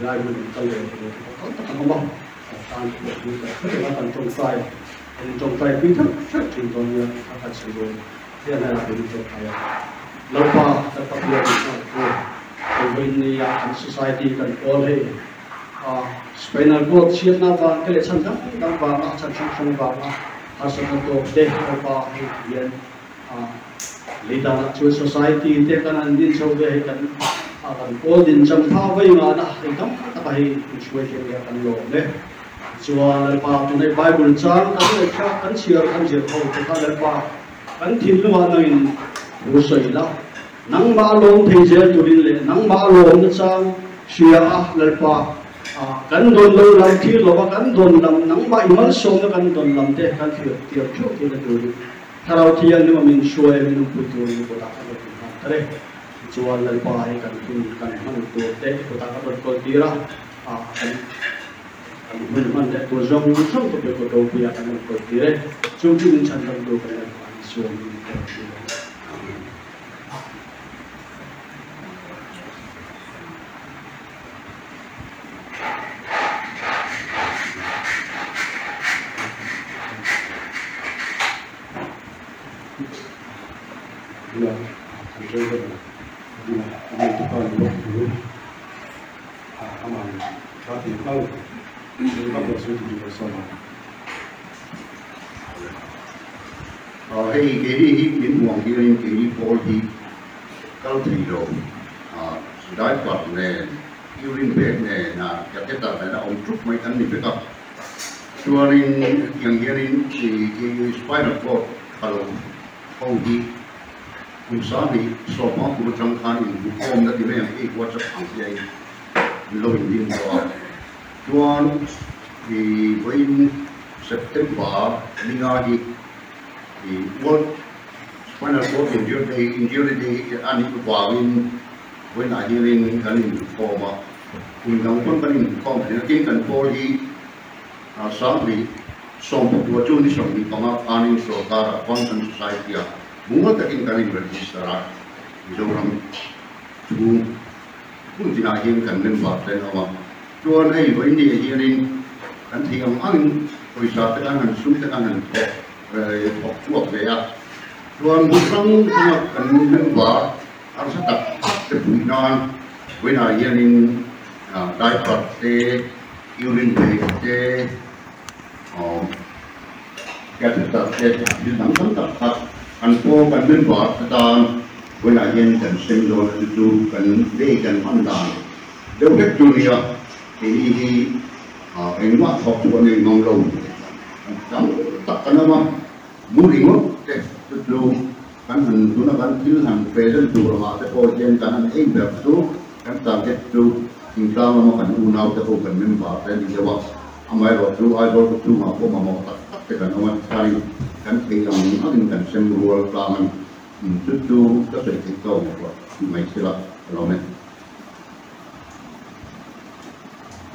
Lai hun an kal leh tur te pawh tam tak an awm a, kan tan te pawh hi kan hre reng a, kan tawngtai kan intawngtai pui theuh theuh thin dawn nia kha kan sawi dawn hian helaiah kan intawngtai a. Lalpa kan Pathian in nghal tur hei vawiin nia kan society kan pawl hei a spinal cord chhiatna vang te leh chhan dang dang vanga chhan hrang hrang vanga harsatna tawk te Lalpa hei hian A lei danah chuan society te kan han din chho ve hei kan a kan pawl din cham tha vei ngana hei tam taka hei inhruai thleng hi a kan lawm e. Chuan Lalpa tunei Bible chang kan ngaihthlak kan chhiar kan zir ho te kha Lalpa kan thinlungah nangin thu sawi la, nangmah a lawm thei zel turin leh nangmah a lawmna chang hria a Lalpa a kan dawn lo lam thlir lova kan dawn lam nangmah i malsawmna kan dawn lam te kan thlir tir theuh theihna turin Thlarau Thianghlim a min hruai a min awmpui turin kutah ka rawn inhlan ta re. Tichuan Lalpa hi kan hun kan hman tur te kutah ka rawn kawl tir a, ah kan kan hun hman leh tur zawng zawng te pawh kut ropuiah kan rawn kawl tir e. Chung chu min chhan dam tur kan Lalpa Isua min kawl tir a ni. Amen. Hei keini hi min hmuh ang hianin keini pawl hi kal thei lo diaper nen urine bag nen catheter nen a awm ṭup mai kan ni vek a. Chuanin hetiang hianin spinal cord tha lo ho hi kum sahnih sawmhma kum atang khan inhmukhawmna ti mai ang hei WhatsApp ang hi a in lo indin tawh a. Chuan vawiin September ninga hi World Spinal Cord Injury Day Injury Day a nih vangin vawiinah hianin kan inhmukhawm a. Kum dang pawn kan inhmukhawm thin a, tin kan pawl hi Sanghnih sawmpakua chu ni 25 khanin sorkara Function Society-ah mumal takin kan in-register a, Mizoram chhung hmun tinah hian kan member te an awm a, chuan hei vawiinniah hianin kan theih ang angin pawisa te kan han sum te kan han thawk thawk chhuak ve a, chuan hmun hrang hranga kan member harsa tak tak te puih nan vawiinah hianin diaper te urine bag te catheter te thil dang tam tak kha kan paw kan member te tan vawiinah hian kan sem dawn a chu chu kan day kan hman dan deuh hlek chu nia keini hi engmah thawk chhuah nei mang lo tam tak kan awm a mu ringawt te chu chu Kan han tuna kan thil han present tur angah te pawh hian kan han ei ber chu kan target chu thingtlang lama kan unau te ho kan member te a ni deuh a, amaherawh chu Aizawl khaw chhungah pawh mamawh tak tak te kan awm a, tichuanin kan theih ang angin kan sem rual tlang a ni. Chu chu ka sawi theih tawk ngaihtuah mai thil a ka lawm e.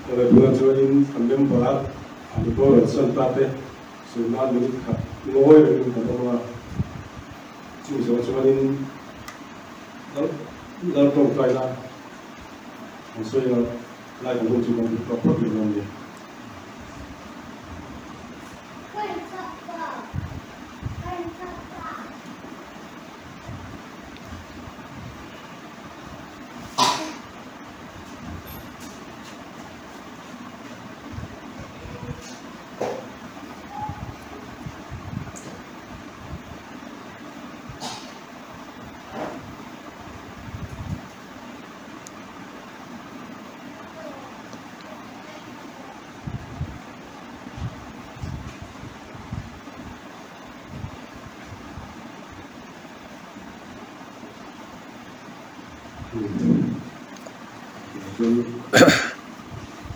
Tawlai bulah chuanin kan member an boral san ta te Suihna minute khat ngawi rengin kan awm a, chumi zawh chuanin Lal tawngtaina an sawi a, lai kan hun chu kan duh tawk phawt mai dawn nia.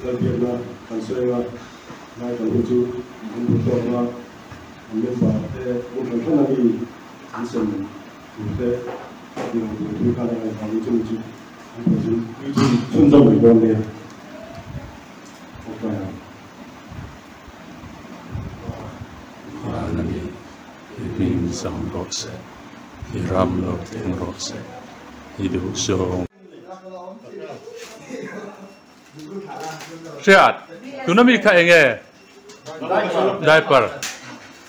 Lalbiakna kan sawi anga lai kan hun chu an bu tawk a, an member te hmun hran hran a mi an sem tur te a tih ang tur thu khan a ngaih vangin chumi chu an pawh chu chhunzawm mai dawn nia. Awktaia. Van a ni, i hming zam rawh se, i ram lo thleng rawh se. I duh zawng. Hriat, tuna mi kha eng nge? Diaper.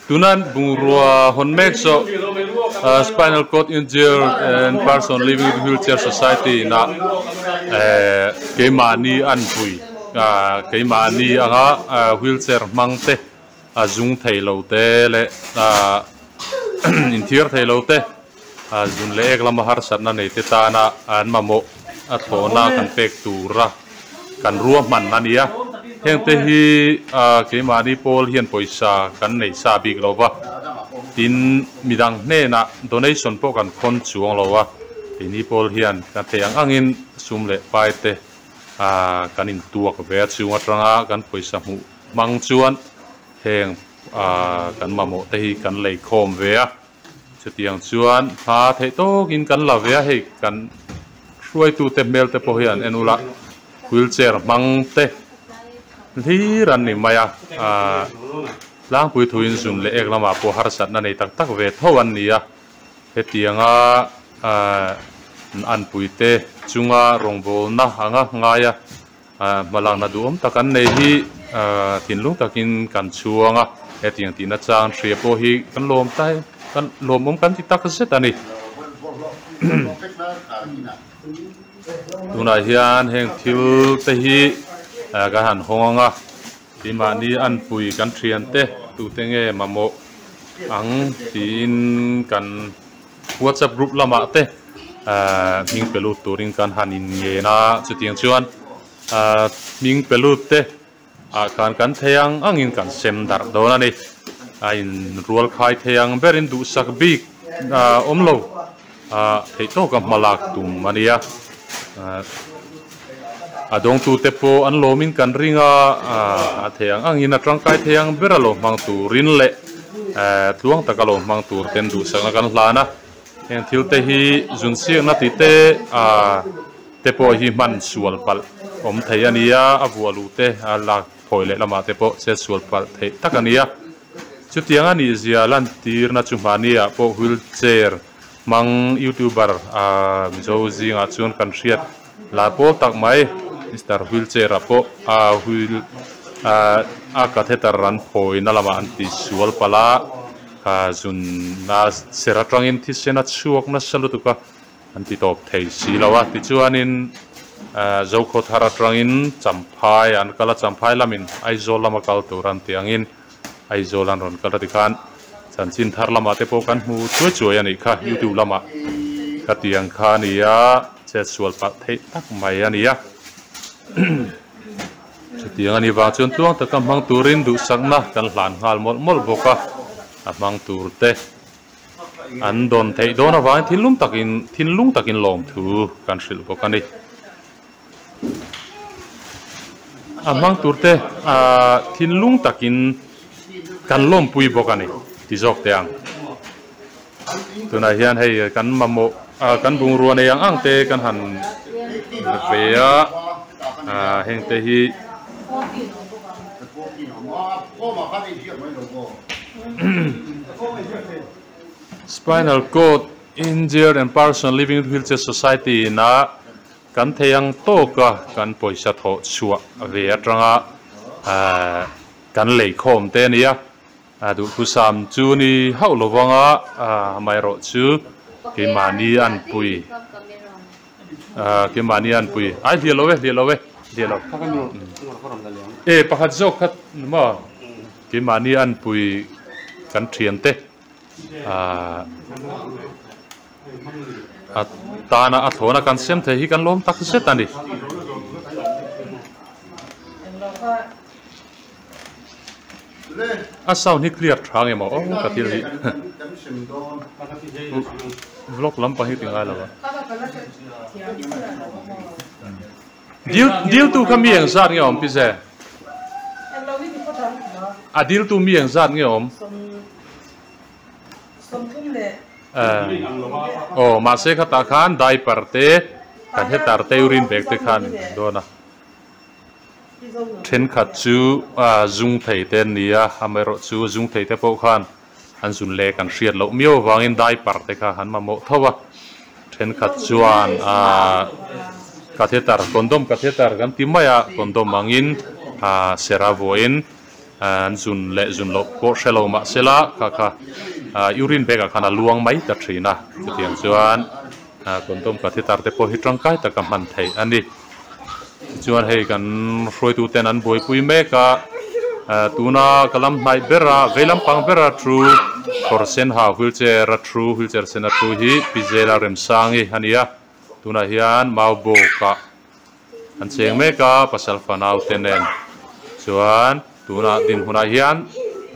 Tuna bungrua hawn mek saw Spinal Cord Injured and Person Living with Wheelchair Society ina keimahni an pui keimahni anga wheelchair hmang te a zung thei lo te leh inthiar thei lo te zun leh ek lama harsatna nei te tana an mamawh a thlawhna kan pek tura kan ruahman a ni a. Heng te hi keimahni pawl hian pawisa kan nei sa bik lo va, tin midang hnenah donation pawh kan khawn chuang lo a, keini pawl hian kan theih ang angin sum leh pai te kan intuak ve a chhung atanga kan pawisa hmuh hmang chuan heng kan mamawh te hi kan lei khawm ve a. Chutiang chuan hma theih tawkin kan la ve a, hei kan hruaitute hmel te pawh hian en ula wheelchair hmang te hlir an ni mai a, tlangpui thuin zun leh ek lamah pawh harsatna nei tak tak ve tho an ni a, hetianga anpuite chunga rawngbawlna anga ngaia Hmalakna duhawm tak an nei hi thinlung takin kan chhuang a, hetiang tihna chang hria pawh hi kan lawm ta kan lawmawm kan ti tak zet a ni. Tunah hian heng thil te hi kan han hawng ang a, keimahni anpui kan thian te tute nge mamawh ang tiin kan WhatsApp group lamah te hming pe lut turin kan han in ngen a, chutiang chuan hming pe lut te ah khan kan thei ang angin kan sem darh dawn a ni. A in rual khai thei ang berin duhsak bik awm lo theih tawka hma lak tum a nia. A dawngtute pawh an lawmin kan ring a, a thei ang angin a tangkai thei ang ber a lo hmang turin leh tluang taka lo hmang tur ten duhsakna kan hlan a. Heng thil te hi zun siakna tih te te pawh hi hman sual palh awm thei a nia, a vuah luh te a lak phawi leh lamah te pawh chet sual palh theih tak a nia. Chutiang a nih zia lantirna chu hmahniah pawh wheelchair Hmang youtuber a Mizo zingah chuan kan hriat lai pawl tak mai Mister Wheelchair ah pawh a wheel a catheter an phawina lamah an ti sual palh a, kha zun a ser atangin thisen a chhuak nasa lutuk a an ti tawp thei si lo a, tichuanin Zokhawthar atangin Champhai an kal a, Champhai lamin Aizawl lama kal tur an tih angin Aizawl an rawn kal a tikhan chanchin thar lamah te pawh kan hmu chuai chuai a nih kha youtube lamah ka ti ang kha a ni a chet sual palh theih tak mai a ni a chutiang a nih vang chuan tluang taka hmang turin duhsakna kan hlan nghal mawlh mawlh bawk a a hmang tur te an dawn theih dawn avangin thinlung takin thinlung takin lawmthu kan hrilh bawk a ni. A hmang tur te thinlung takin kan lawmpui bawk a ni ti zawk teh ang. Tunah hian hei kan mamawh kan bungrua nei ang ang te kan han ve a, heng te hi Spinal Cord Injured and Person Living with Wheelchair Society ina Kan thei ang tawka kan pawisa thawh chhuah ve atanga kan lei khawm te a nia. Duhthusam chu ni hauh lo vanga amaherawh chu keimahni an pui keimahni an pui ai hliah lo e hliah lo e hliah lo e pakhat zawk kha maw keimahni an pui kan thian te A tana a thlawna kan siam thei hi kan lawm tak zet a ni. A sound hi clear tha nge maw aw ka thil hi vlog lampang hi ti ngai lo a. Dil dil tu kha mi eng zat nge awm pi ze? A dil tu mi eng zat nge awm? Aw mahse khatah khan diaper te kan heater te urine bag te khan dawn a thenkhat chu zung thei te an ni a amaherawh chu zung thei te pawh khan an zun leh kan hriat loh miau avangin diaper te kha an mamawh tho a. Thenkhat chuan aaa catheter condom catheter kan ti mai a condom angin aaa sera vuahin an zun leh zun loh pawh hre lo mah sela kha kha aaa urine bag ah khan a luang mai ta thin a chutiang chuan aaa condom catheter te pawh hi tangkai taka hman theih a ni. Tichuan hei kan hruaitu ten an buaipui mek a ah tuna ka lam hnaih ber a vei lampang bera thu kawr sen ha wheelchair a thu wheelchair sen a thu hi Pi Zela Remsangi a ni a tunah hian mau bawk ah an cheng mek a pasal fanau te nen chuan tunah dinhmunah hian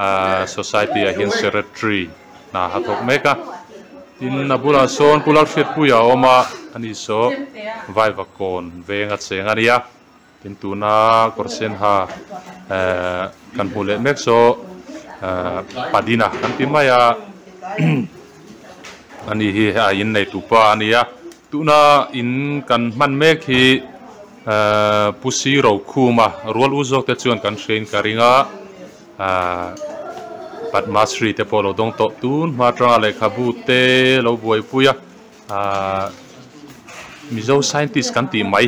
ah society ah hian secretary hna a thawk mek a. Tin, a bulah sawn Pu Lalhriatpuia a awm a, ani saw Vaivakawn veng a cheng a nia. Tin, tuna kawr sen ha eh kan hmuh leh mek saw eh Padina kan ti mai a, ani hi a in nei tupa a nia. Tuna in kan hman mek hi eh Pu Sirokhuma rual u zawk te chuan kan hriain ka ring a. Ahh Padmashree te pawh lo dawng tawh tun hma atanga lehkhabu te lo buaipui a ahh Mizo scientist kan tih mai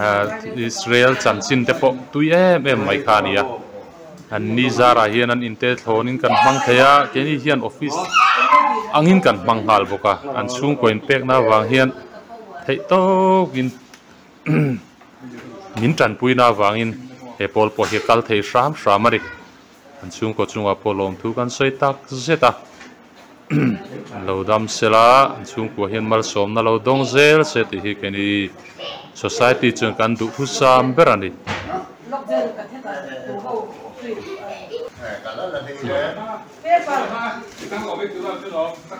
ahh Israel chanchin te pawh tui em em mai kha a ni a an ni zarah hian an inte thlawnin kan hmang thei a keini hian office angin kan hmang nghal bawk a an chhungkaw inpekna avang hian theih tawkin. Min tanpuina avangin he pawl pawh hi a kal thei hram hram a ni. An chhungkaw chungah pawh lawmthu kan sawi tak zet a. Lo dam sela an chhungkua hian malsawmna lo dawng zel se tih hi keini society chuan kan duh thusam ber a ni.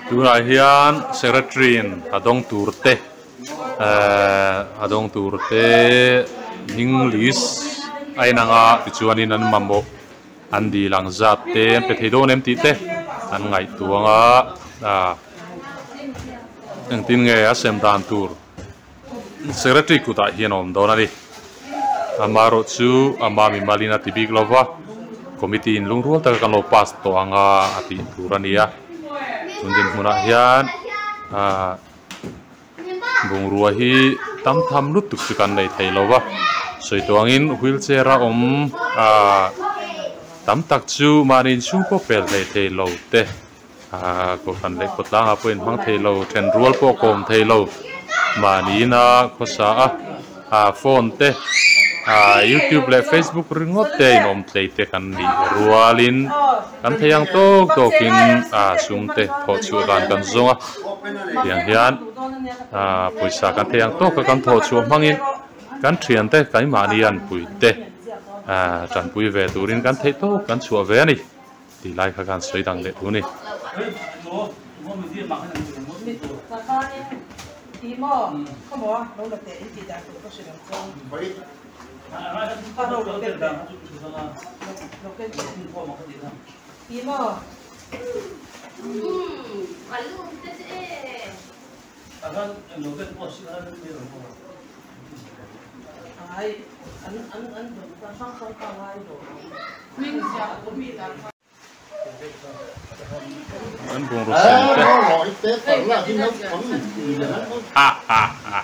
Tunah hian secretary in a dawng tur te. Ehh a dawng tur te hming list a inang a tichuanin an mamawh an dil ang zat te an pe thei dawn em tih te an ngaihtuah ang a ah engtin nge a sem dan tur secretary kutah hian a awm dawn a ni amaherawh chu ama mimalin a ti bik lo va committee in lungrual taka kan lo pass tawh ang a a tih tur a ni a tun dinhmunah hian ah. Bungrua hi tam tham lutuk chu kan nei thei lo va, sawi tawh angin wheelchair a awm ah tam tak chu mahni inchhung pawh pel hlei thei lo te ah kohhran leh khawtlangah pawh inhmang thei lo, then rual pawh kawm thei lo mahni ina khawsa a ah phone te ah youtube leh facebook ringawt te a inawm tlei te kan nih rualin kan thei ang tawk tawkin ah sum te thawh chhuah dan kan zawng a. Tiang hian ah pawisa kan thei ang tawka kan thawh chhuah hmangin kan thiante keimahni an pui te ah tanpui ve turin kan theih tawk kan chhuah ve a ni tih lai kha khan sawi dang leh tur a ni. An bungraw sen te. Ha ha ha.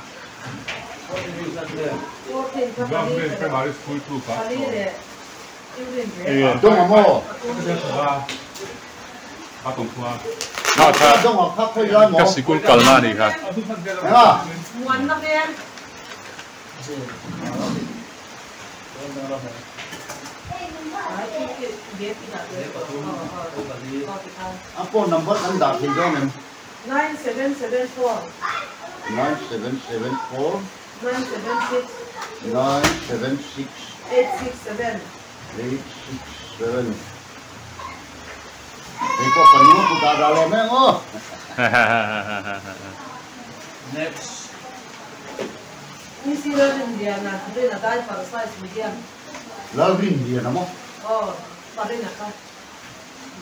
Kha kha ka sikul kalna a nih kha.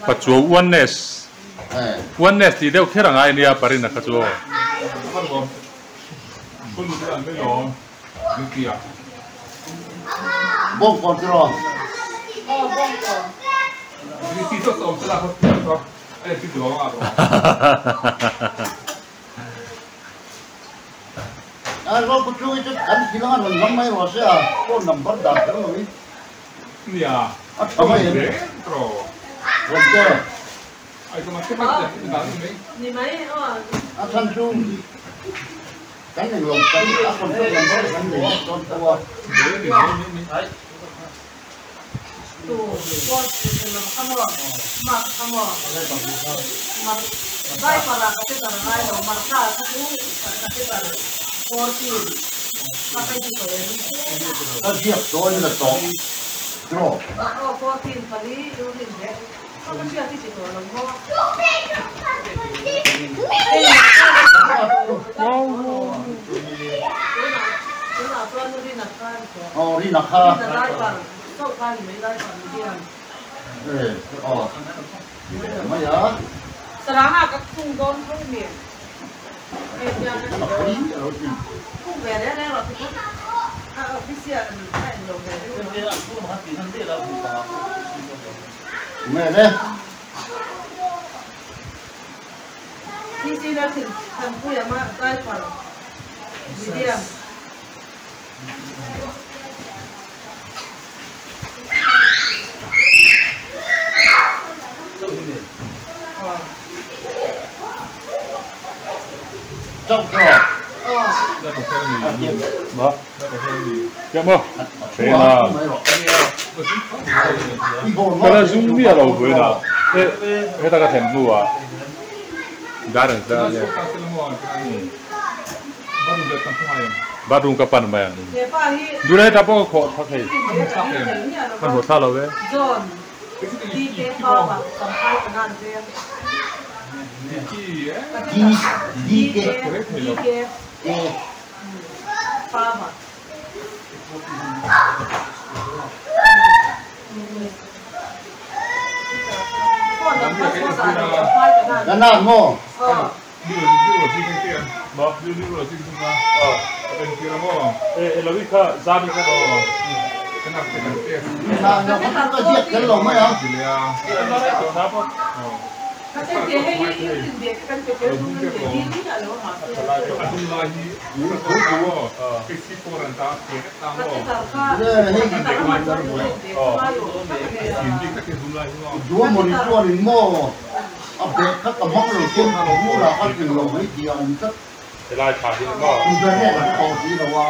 Pachuau oneness oneness tih deuh kher a ngai ania Parina kha chu aw. A ro ku chu chu kan thil anga rawn lam mai rawh se a phone number dah kher lo hi. Nia. A tha mai em? Tro. Rawn te. Ai ko ma te ma te ni dan mai. Ni mai o. A than chu kan nei lo kan a contact number kan nei dawn tho a. Ni ni ni. Ai. Tu ko lam khamo ma khamo ma vai para ka te tar ngai lo mar kha ka tu ka te tar 14 ka kai ti to em Ka ziak dawn la tawh. Draw. O 14 pali urin he ka ka sia ti ti to lo mo. Tuna chuan rin a khan to. Aw rin a kha. Rin a lai par chauh kha ni mai lai par ni hian. E aw. Mai a. Saranga ka thung dawn tho mi. Hei hian a ti dawn. Thung ve reng reng rawh ti phawt. A official a en lo ve deuh a. Nge le. TC Lalthin Thanpuia ma diaper medium. Chauh tawh. Ma. Kiam o. Train a. Kala zum mi a lo buai na. He heta ka thlen hnu ah garden te a nia. Bathroom ka pan mai ang. Dura heta pawh ka khawh thla thei. Kan hmuh thla lo ve. Kanan maw? Ka ziak tel lo mai a. Duh mawni chuanin maw a bag kha ka hmang lo chuan ka bulah ka tling lo mai tih a awm tlat. Helai thla hi maw? Internet an tawh si lo a.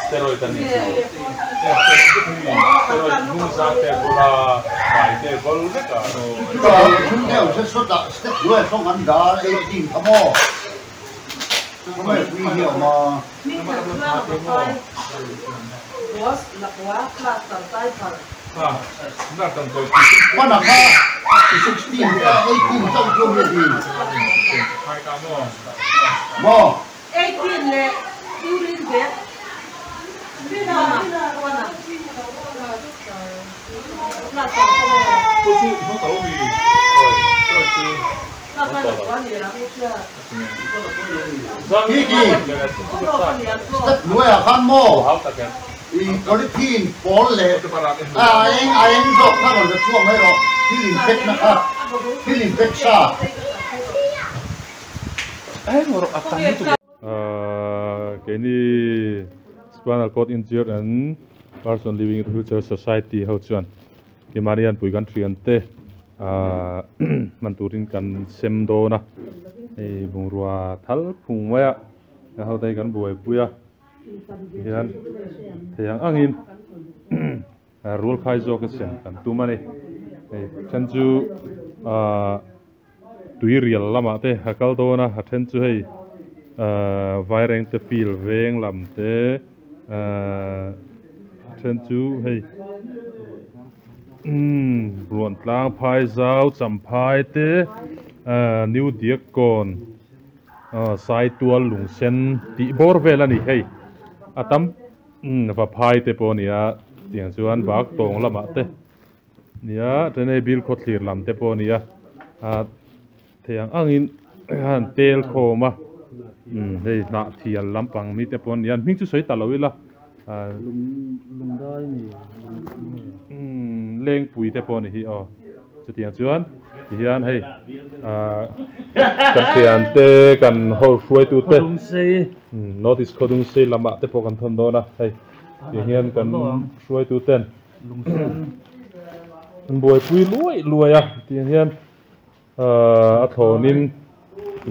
Steroid an ni chu. Steroid hnungzang te bula hmai te bol vek a. Keini Spinal Cord Injured and Person Living with Wheelchair Society ho chuan Kimanian pui kan thian te hman turin kan sem dawn a, hei bungrua thal phung mai a, a ho te hi kan buaipui a, tihian thei ang angin rul khai zawk a sem kan tum a ni, hei then chu ahh tui rial lamah te a kal dawn a, a then chu hei ahh vaireng te field veng lam te ahh a then chu hei. Umm Ruantlang Phaizau Champhai te ahh New Diakkawn aw Saitual Lungsen tih bawr vel a ni hei a tam umm Vaphai te pawh a ni a tiang chuan bak tawng lamah te nia Chennai bil khawthlir lam te pawh a ni a ah thei ang angin han tel khawm a umm hei hnah thial lampang mi te pawh a ni a an hming chu sawi ta lo ila ah umm lengpui te pawh a ni hi aw chutiang chuan tihian hei ah kan thian te kan ho hruaitu te umm north east khawdungsei lamah te pawh kan thawn dawn a hei tihian kan hruaitu ten an buaipui luai luai a tiang hian A thlawnin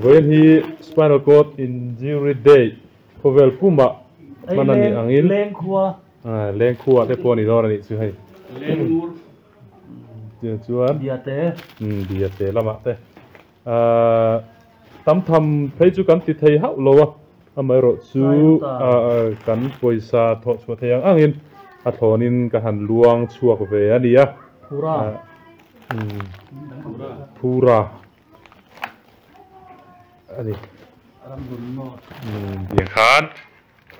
vawiin hi Spinal Cord Injury Day khawvel pumah hman a nih angin Lengkhua te pawh a ni dawn a nih chu hei. Tiang chuan Biate lamah te tam tham phei chu kan ti thei hauh lo a, amaherawh chu kan pawisa thawh chhuah thei ang angin a thlawnin ka han luang chhuak ve a ni a. Phura a ni tiang khan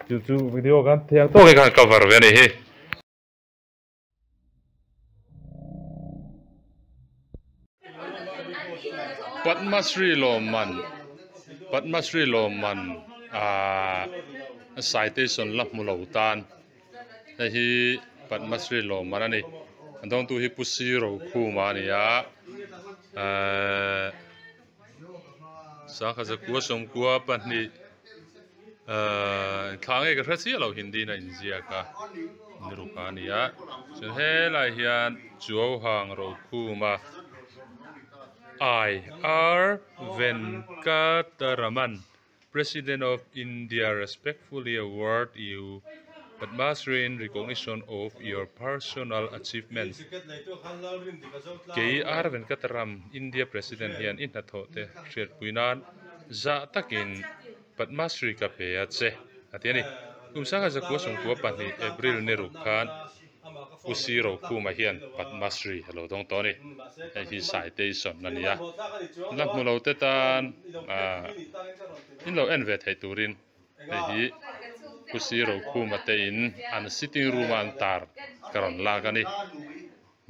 chu chu video khan thiang tawk hi khan cover ve a ni hi. Padmasri lawmman Padmasri lawmman ah citation la hmu lo tan. Hei hi Padmasri lawmman a ni. A dawngtu hi Pu Si Rokhuma a ni a. Ehh sangkhat zakua sawmkua pahnih ehh thla nge ka hre chiah lo Hindi in a inziak a ni ruk a ni a. Chuan helai hian Chuauhang Rokhuma I R Venkataraman President of India respectfully award you Padmasri in recognition of your personal achievements. Kei R Venkataram, India President hian i hnathawh te hriatpui nan zah takin Padmasri ka pe a che, a ti a ni. Kum sangha zakua sawmkua pahnih April ni ruk khan Pu Si Rokhuma hian Padmasri a lo dawng tawh a ni. Hei hi citation a ni a, la hmu lo te tan ah in lo en ve theih turin hei hi Pu Si Rokhuma te in an sitting room a an tar ka rawn lak a ni.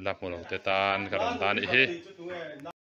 La hmu lo te tan ka rawn dah a nih hi.